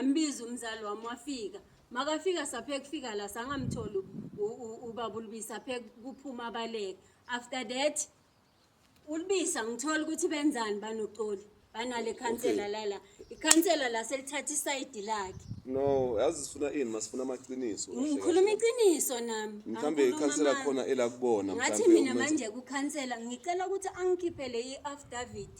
Ngambiza umzali wami wafika. Makafika saphe kufika la sangamtholi ubaba uLubisi aphe kuphuma abaleka. After that uLubisi ngithola ukuthi benzani banoXoli banale khansela lala. Ikhansela la selithatha isayidi lakhe. No, yazi sifuna ini, masifuna amaqiniso. Kahle Ngikhuluma kahle. iqiniso nami. Mhlambe Angikhulumi ikhansela amanga. khona elakubona Ngathi mhlambe mina manje kukhansela ngicela ukuthi angikhiphele i-affidavit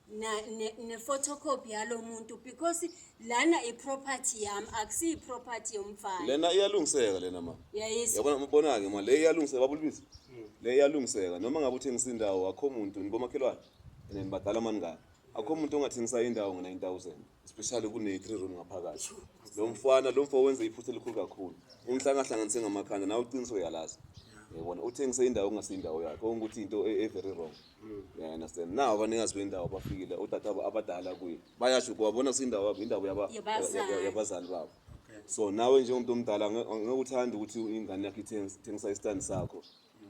na ne-photocopy yalo muntu because lana i-property yami akusiyi property yomfana. Lena iyalungiseka lena ma. Uyayizwa? Yabona, ubona-ke ma, le iyalungiseka baba uLubisi. Le iyalungiseka noma ngabe uthengisa indawo, akho muntu nibomakhelwane and nibadala maningaka. Akho muntu ongathengisa indawo ngo-9000, especially kune-three room ngaphakathi. Lo mfana, lo mfo wenze iphutha elikhulu kakhulu. Unhlangahlanganise ngamakhanda nawe, uqiniso uyalazi. Yabona, uthengise indawo okungasiyo indawo yakhe, okungukuthi into e-very wrong. You understand? Now abanikazi bendawo bafikile, otata abadala kuye. Bayasho kwabona kusindawo yabo, indawo Yabazali. yabazali babo. So nawe njengomuntu omdala ngeke uthande ukuthi ingane yakho ithengisa isitandi sakho.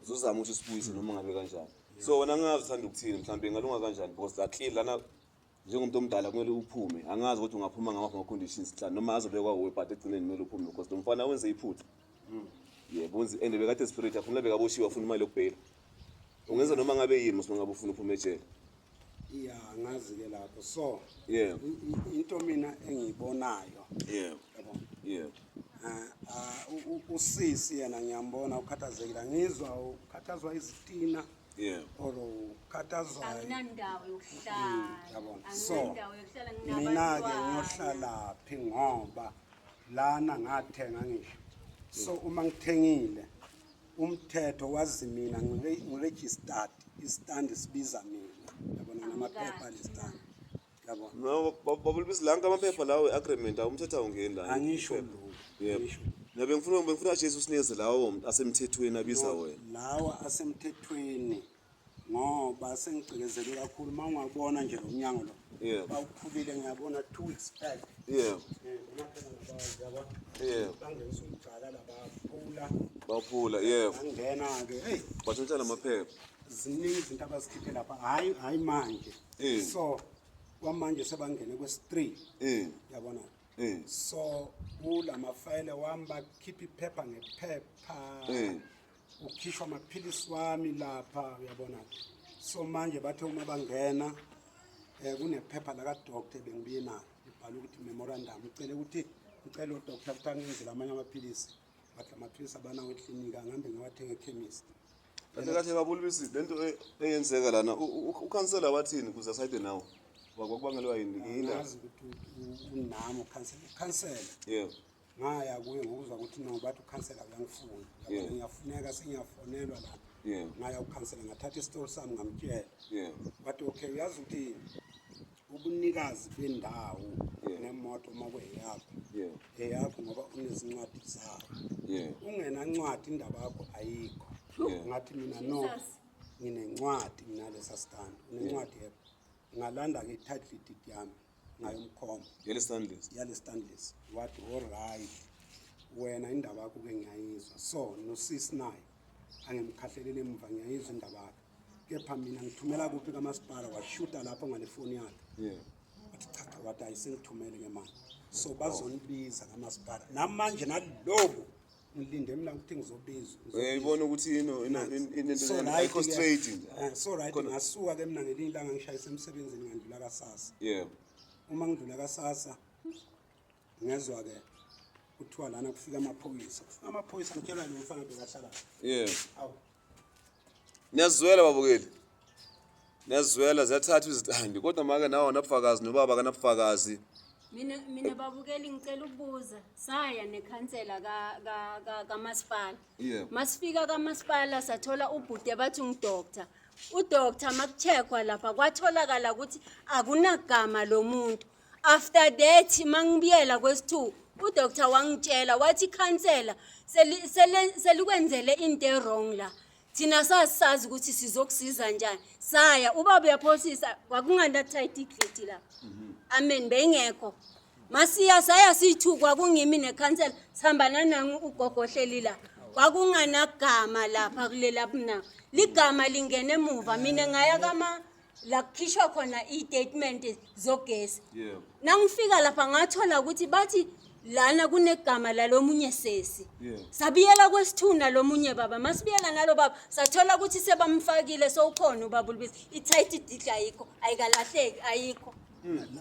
Uzozama ukuthi usibuyise noma ngabe kanjani. So wena angazi uthanda ukuthini, mhlawumbe ingalunga kanjani, because la clear lana njengomuntu omdala kumele uphume. Angazi ukuthi ungaphuma ngamaphi ama-conditions mhlawumbe noma azobekwa wuwe, but ekugcineni kumele uphume because lo mfana wenze iphutha. Yebo, wenze and bekade desperate, afuna bekaboshiwe, afuna imali yokubhela. Ungenza noma ngabe yini mos mangabe ufuna uphuma ejele. Ya, ngazi-ke lapho, so into mina engiyibonayo, yabo, usisi yena ngiyambona ukhathazekile, ngizwa ukhathazwa izitina or ukhathazwa Anginandawo yokuhlala. Yabona, so Anginandawo yokuhlala. Mina-ke nginabantwana. Ngiyohlalaphi? Ngoba lana ngathenga ngisho, so uma ngithengile umthetho wazi mina ngiregistered, isitandi sibiza mina, yabona, namaphepha alesitandi, yabona. No, baba uLubisi, lanka amaphepha lawo agreement awumthetho awungeni la. Angisho lokhu. Angisho. Mina bengifuna Jesu usinikeze lawo asemthethweni abiza wena. Lawa asemthethweni, ngoba sengigcekezelwe kakhulu. Uma ungabona nje lo mnyango lo, bawuphulile, ngiyabona 2 weeks back. Umakhelwane bawazi, yabona, bangenisa umgcala la, baphula. Baphula, yebo. Bangena-ke, hey. Batshontsha namaphepha. Ziningi izinto abazikhiphe lapha, hhayi hhayi manje. So kwamanje sebangene kwesi-three, yabona. So kula mafayele wami bakhipha iphepha ngephepha, ukhishwa amaphilisi wami lapha, uyabona. So manje bathe uma bangena kunephepha laka-doctor bengibuye nalo, libhala ukuthi memorandum, ucele ukuthi ngicele udoctor ukuthi angenzele amanye amaphilisi. Bathi amaphilisi abanawo eklinika, ngihambe ngiwathenga ekhemisi. Kahle kahle baba uLubisi, lento eyenzeka lana, ukhansela wathini kuze asayide nawe? Kwakubangelwa yini? Yini? Angazi ukuthi unami ukhansela. Ngaya kuye ngokuzwa ukuthi no, bathi ukhansela uyangifuna. Yabona, ngiyafuneka, sengiyafonelwa la. Ngaya ukhansela, ngathatha isitori sami, ngamtshela. Wathi okay, uyazi ukuthi ubunikazi bendawo nemoto uma kuyeyakho, eyakho ngoba unezincwadi zawo. Ungenancwadi indaba yakho ayikho. Ngathi mina no, Jesus. nginencwadi nginalesa stand. Unencwadi? Yebo. Ngalanda-ke i-title deed yami, ngayomkhomba. Yale stand lesi. Yale stand lesi. Wathi alright, wena indaba yakho-ke ngiyayizwa. So nosisi naye angimkhahlelele emuva, ngiyayizwa indaba yakhe, kepha mina ngithumela kuphi kamasipala? Washuta lapho ngale foni yakhe. Wathi cha cha, wathi hayi, sengithumele-ke manje, so bazonibiza kamasipala. Namanje nalobu ngilinde mina ukuthi ngizobizwa. Uyayibona ukuthi ino into So right ayikho ke- straight nje. So right, ngasuka ke mina ngelinye ilanga ngishayisa emsebenzini, ngandlula kasasa. Uma ngidlula kasasa, ngezwa ke kuthiwa lana kufika amaphoyisa, kufika amaphoyisa, ngitshelwa lo mfana bekahlala. Awu. Niyazwela babukeli. Niyazwela, ziyathatha izitandi kodwa make nawe awunabufakazi, nobaba akanabufakazi. Mina babukeli, ngicela ukubuza, saya nekhansela ka ka ka kamasipala. Masifika kamasipala sathola ubhuti abathi ungudoctor. Udoctor makucheckwa lapha kwatholakala ukuthi akunagama lomuntu. After that mangibuyela kwesi-2, udoctor wangitshela wathi ikhansela selikwenzele into e-wrong la. Thina sasazi ukuthi sizokusiza njani. Saya ubaba uyaphosisa, kwakungana title deed la. Amen, beyingekho. Masiya saya siyi-two, kwakungimi nekhansela, sihamba nanangu ugogo ohleli la. Kwakunganagama lapha kulela mna. Ligama lingene emuva, mina ngaya kama La kukhishwa khona i-statement zogesi. Yebo. Nangifika lapha ngathola ukuthi bathi lana kunegama lalomunye sesi. Sabiyela kwesithuna lomunye baba. Masibiyela nalo baba sathola ukuthi sebamfakile, sowukhona ubaba uLubisi. I-title deed ayikho, ayikalahleki, ayikho.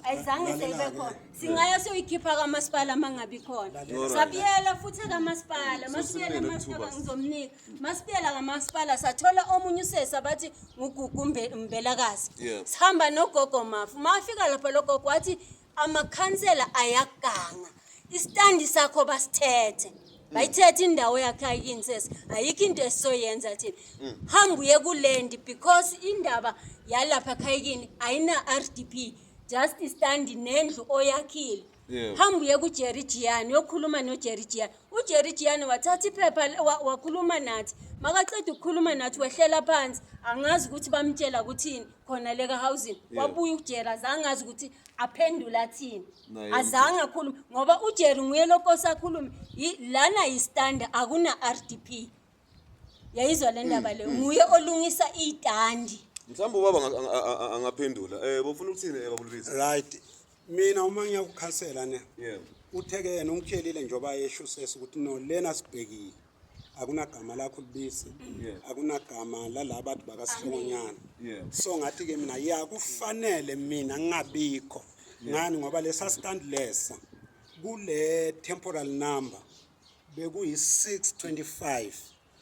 Ayizange seyibe khona. Singaya siyoyikhipha kamasipala mangabi khona. Sabiyela futhi kamasipala, masibiyela kamasipala ngizomnika. Masibiyela kamasipala sathola omunye usesi abathi nguGugu Mbelakazi. Sihamba nogogo Mafu. Mafika lapha lo gogo wathi amakhansela ayaganga. Isitandi sakho basithethe. Bayithethe indawo yakhe ayikini sesi. Ayikho into esizoyenza thina. Hamba uye kulendi because indaba yalapha khayikini ayina RDP. Just stand nendlu oyakhile. Hamba uye kuJerry Gianni uyokhuluma noJerry Gianni. UJerry Gianni wathatha iphepha wakhuluma nathi. Makaqeda ukukhuluma nathi wehlela phansi. Angazi ukuthi bamtshela ukuthini khona le ka-housing. Wabuya uJerry azange azi ukuthi aphendula athini. Azange akhulume ngoba uJerry nguye lokosi akhulume. Lana yistand akuna RDP. Yayizwa le ndaba le. Nguye olungisa itandi. Mhlawumbe ubaba angaphendula. Bofuna ukuthini baba Lubisi? Right. Mina uma ngiya kukhansela ne. Uthe-ke yena ungitshelile njengoba esho usesi ukuthi no lena sibhekile. Akunagama lakho Lubisi. Akunagama lalaba bathi bakaSihlongonyana. So ngathi-ke mina ya kufanele mina ngingabikho. Ngani ngoba lesa stand lesa kule temporal number bekuyi 625.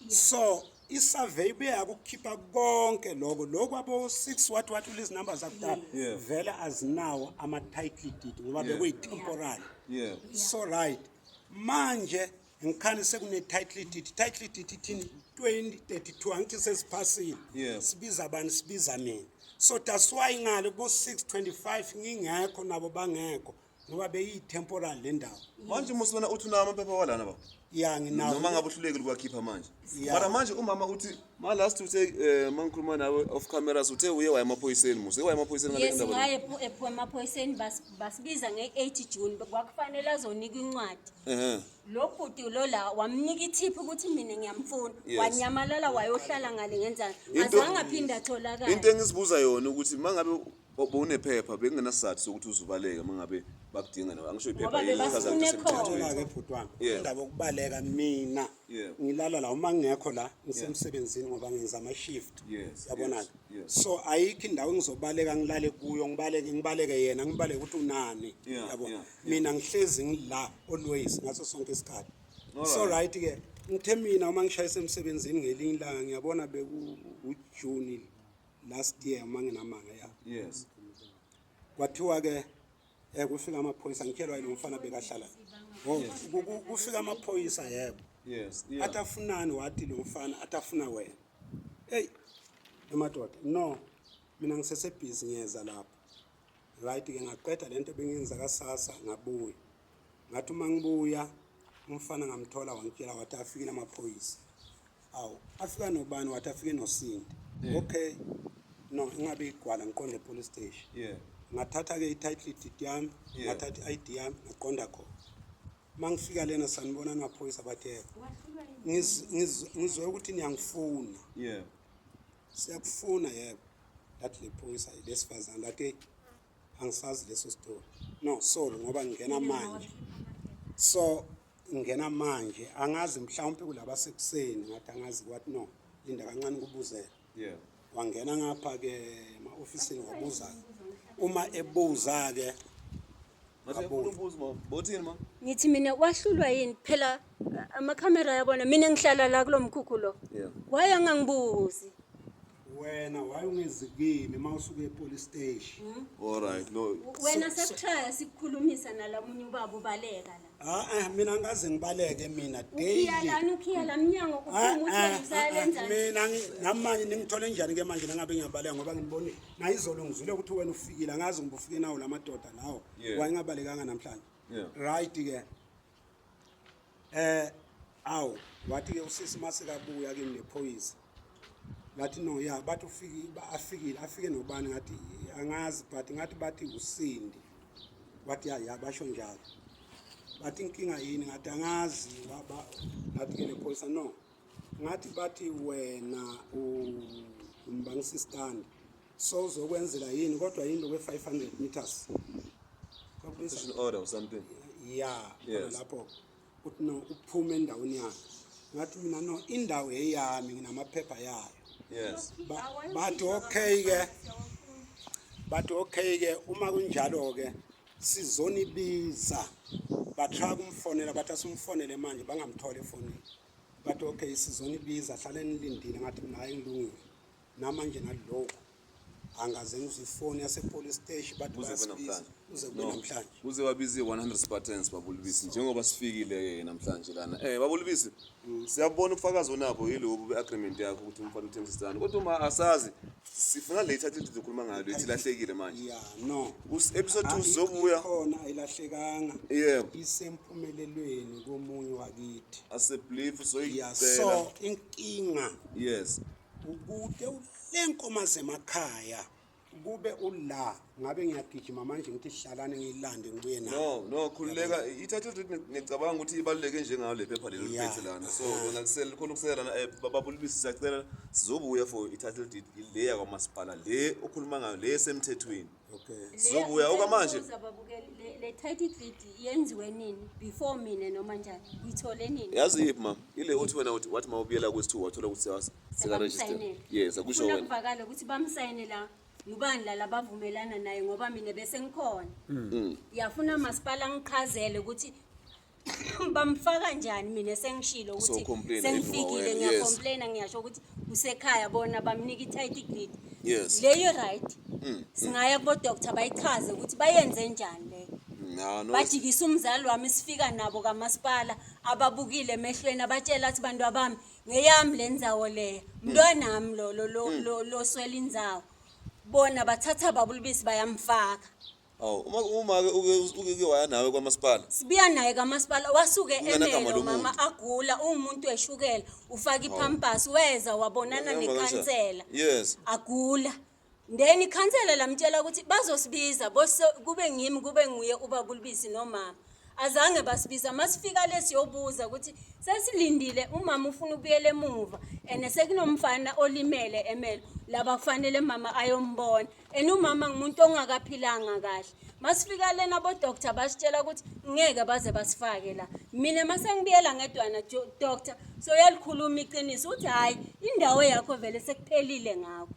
So isurvey ibuye yakukhipha konke lokho lokho abo 6 what what lezi numbers zakudala vele azinawo ama title deed ngoba bekuyi temporal. So right manje ngikhani sekune title deed, title deed ithini 2032 angithi sesiphasile. Sibiza bani? Sibiza mina. So that's why ngale ku 625 ngingekho nabo bangekho ngoba beyi temporal le ndawo. Manje musibona uthi unawo amaphepha walana baba? Ya nginawo. Noma ngabe uhlulekile ukuwakhipha manje. Mara manje umama uthi ma last uthe mangikhuluma nawe off cameras uthe uye waya emaphoyiseni musa. Uye waya emaphoyiseni ngale Yes, ndaba. ngaye emaphoyiseni basibiza nge-8 June kwakufanele azonika incwadi. Lo bhuti lo la wamnika ithiphu ukuthi mina ngiyamfuna. Wanyamalala wayohlala ngale ngenzani. Azange aphinde atholakale. Into engizibuza yona ukuthi mangabe bowunephepha bekungenasizathu sokuthi uzubaleke mangabe bakudinga nawe. Angisho iphepha Ngoba yini bebasifuna lichaza ukuthi ekhona. usemthethweni. Thola-ke bhuti wami, indaba yokubaleka mina ngilala la uma ngingekho la ngisemsebenzini ngoba ngenza ama-shift. Yabona-ke? So ayikho indawo engizobaleka ngilale kuyo, ngibaleke ngibaleke yena, ngibaleke ukuthi unani. Yabo? Mina ngihlezi ngila always ngaso sonke isikhathi. So right ke ngithe mina uma ngishayisa emsebenzini ngelinye ilanga ngiyabona beku uJune last year uma nginamanga ya. Kwathiwa ke kufika amaphoyisa ngitshelwa yilo mfana bekahlala. Oh, kufika amaphoyisa yebo. Athi afunani wathi lo mfana athi afuna wena. Hey emadoda no mina ngisese busy ngiyeza lapho. Right ke ngaqeda lento bengiyenza kasasa ngabuya. Ngathi uma ngibuya umfana ngamthola wangitshela wathi afikile amaphoyisa. Awu afika nobani wathi afike noSindi. Okay. No ingabe igwala ngiqonde police station. Ngathatha ke i-title deed yami, ngathatha i-ID yami ngaqonda khona. Mangifika lena sanibona amaphoyisa bathi yebo. Ngizwe ukuthi niyangifuna. Siyakufuna yebo. Lathi le phoyisa lesifazane lathi angisazi leso story. No sorry ngoba ngingena manje. So ngingena manje angazi mhlawumbe kulaba sekuseni ngathi angazi kwathi no linda kancane kubuzela. Wangena ngapha ke ema officeini wabuza. Uma ebuza ke Ngithi mina wahlulwa yini phela amakhamera yabona mina ngihlala la kulomkhukhu lo. Why angangibuzi? Wena why ungezi kimi mawusuka epolice station? All right no. Wena sekuthaya sikukhulumisa nalamunye ubaba ubaleka la. Ah mina ngaze ngibaleke mina daily. Ukhiya lana ukhiya la mnyango uphuma uthi usayenza. Mina namanje ningithole njani ke manje nangabe ngiyabaleka ngoba ngibone nayizolo ngizwile ukuthi wena ufikile angazi ngibe ufike nawo lamadoda lawo. Wayingabalekanga namhlanje. Right ke. Awu wathi ke usisi masekabuya kimi nephoyisa. Ngathi no ya bathi ufiki afikile afike nobani ngathi angazi but ngathi bathi uSindi. Wathi ya ya basho njalo. Bathi inkinga yini ngathi angazi ngathi ke lephoyisa no. Ngathi bathi wena umbangisa stand. So uzokwenzela yini kodwa yini lokwe-500 meters? Protection order or something. Ya, khona lapho uthi no, uphume endaweni yakhe. Ngathi mina no, indawo eyami, nginamaphepha yayo. Bathi okay ke, bathi okay ke, uma kunjalo ke sizonibiza. Batry kumfonela, bathi asimfonele manje, bangamthola efonini. Bathi okay, sizonibiza, hlale nilindile. Ngathi mina hayi, ngilungile. Namanje nalokhu angaze ngizwe ifoni yase-police station, bathi Kuze kube bayasibiza. namhlanje. Kuze kube No. namhlanje. Kuze wabize 100 Spartans, babulibisi, njengoba sifikile ke namhlanje lana. Babulibisi, siyabona ubufakazi onabo yilobu be-agreement yakho ukuthi umfana uthengisisana. Kodwa uma asazi, sifuna le title deed okhuluma ngayo, lethi ilahlekile manje. Ya, no. Episode 2 Ah, sizobuya. ikhona, ayilahlekanga. Yebo. Isempumelelweni komunye wakithi. Asebelief Ya, soyicela. so inkinga ukude lenkomo zemakhaya, kube ula ngabe ngiyagijima manje, ngithi hlalane, ngiyilande, ngibuye nayo. No, khululeka. I-title deed ngicabanga ukuthi ibaluleke njengayo le phepha leli Yeah. liphethe lana. So lona kusele khona ukusela lana, babulibisi, siyacela, sizobuya for i-title deed le yakwamasipala le okhuluma ngayo, le esemthethweni. Okay. Sizobuya okwamanje. Ngicela ukubuza, babukeli, le title deed yenziwe nini? Before mina noma njani? Uyithole nini? Yazi yiphi, ma? Ile uthi wena uthi wathi mawubuyela kwesi-2 wathola ukuthi seka-register. Sebamsayinela. Yes, akusho Funa wena. kuvakale ukuthi bamsayinela ngubani la labavumelana naye, ngoba mina bese ngikhona. Yafuna masipala ngichazele ukuthi bamfaka kanjani, mina sengishilo So ukuthi complain sengifikile, wena, yes. ngiyacomplaina, ngiyasho ukuthi usekhaya, bona bamnika i-title deed. Leyo right. Singaya kubo doctor bayichaze ukuthi bayenze njani leyo. No. Bajikisa umzali wami, sifika nabo kamasipala, ababukile emehlweni, abatshela athi, "Bantu abami, ngeyami le ndzawo leya, mntwanami lo lo lo lo loswela indzawo." Bona bathatha babulibisi bayamfaka. Awu, uma ke uke waya nawe kwamasipala. Sibuya naye kamasipala, wasuke Kungenagama emelo lomuntu. mama agula, uwumuntu weshukela, ufaka ipampers, weza wabonana Uhamba kanjani? nekhansela. Agula, then ikhansela lamtshela ukuthi bazosibiza kube ngimi, kube nguye ubabulibisi nomama. Azange basibiza. Masifika lesiyobuza ukuthi sesilindile, umama ufuna ukubuyela emuva and sekunomfana olimele emelo laba, kufanele mama ayombona and umama ngumuntu ongakaphilanga kahle. Masifika lena, bo-doctor basitshela ukuthi ngeke baze basifake la. Mina masengibuyela ngedwana, doctor soyalikhuluma iqiniso, uthi hhayi, indawo yakho vele sekuphelile ngakho.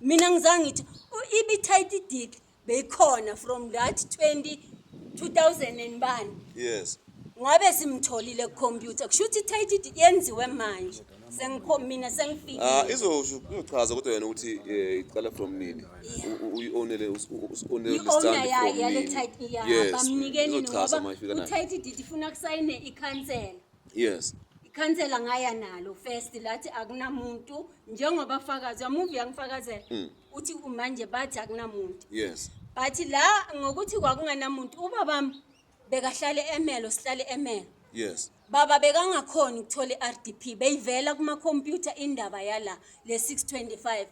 Mina ngizange ngithi ibi-title deed beyikhona from that 20 2000 and bani. Ngabe simtholile kukhompyutha, kusho ukuthi i-title deed yenziwe manje, sengikho mina, sengifikile. Ah, izosho, izochaza kodwa yena ukuthi iqala from nini. Uyi-ownele, usi-ownele I-owner stand from yale nini. title ya bamnike nini, Izochaza ngoba uma ifika nayo. u-title deed ifuna kusayine ikhansela. Ikhansela ngaya nalo first, lathi akunamuntu, njengoba fakazi amuvi yangifakazela, uthi manje bathi akunamuntu. But la ngokuthi kwakunganamuntu, ubabami bekahlale emelo, sihlale emelo. Baba bekangakhoni ukuthola i-RDP, beyivela kuma-computer indaba yala le 625.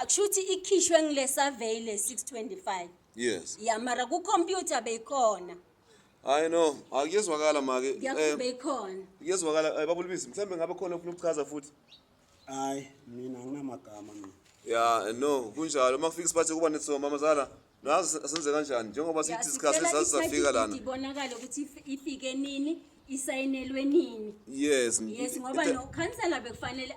Akusho ukuthi ikhishwe ngile survey le 625. Ya, mara ku-computer beyikhona. Hayi no, akuyezwakala make. Beyikhona. Kuyezwakala, babulibisi, mhlambe ngabe khona ufuna ukuchaza futhi. Hayi, mina anginamagama mina. Ya, no, kunjalo. Uma kufika isiphathi kuba nethiwa mamazala, nazi asenze kanjani njengoba Ya, sithi isikhathi sicela sazi safika i-title lana. deed ibonakale ukuthi ifike nini, isayinelwe nini. Yes, ngoba nokhansela bekufanele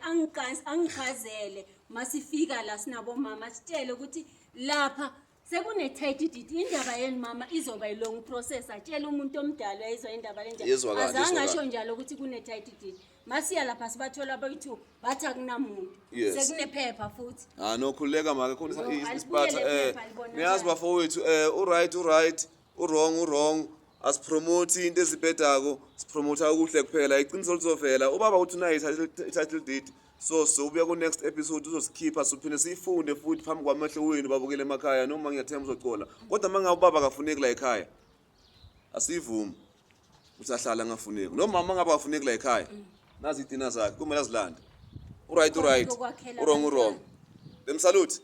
angichazele masifika la sinabomama, sitshele ukuthi lapha sekune-title deed, indaba yeni mama izoba yi-long process. Atshele umuntu omdala, uyayizwa indaba lenjani. Iyezwakala, Azange iyezwakala. asho njalo ukuthi kune-title deed. Masiya lapha sibathola bayi-two, bathi akunamuntu. Sekunephepha futhi. Ah no, khululeka make, khona No, alibuye isiphatha le phepha, libonakale. Niyazi bafowethu, uright uright, uwrong uwrong, asipromote into ezibhedako, sipromota okuhle kuphela, iqiniso lizovela. Ubaba uthi unayo i-title deed, so sobuya ku-next episode, uzosikhipha, sophinde siyifunde futhi phambi kwamehlo wenu babukele emakhaya. Noma ngiyathemba uzocola, kodwa uma ngabe ubaba akafuneki la ekhaya, asiyivumi ukuthi ahlale angafuneki, noma uma ngabe akafuneki la ekhaya, nazi iy'tina zakhe kumele azilande. Uright uright, Kokwakhela uwrong uwrong. abantwana. Lemsalute.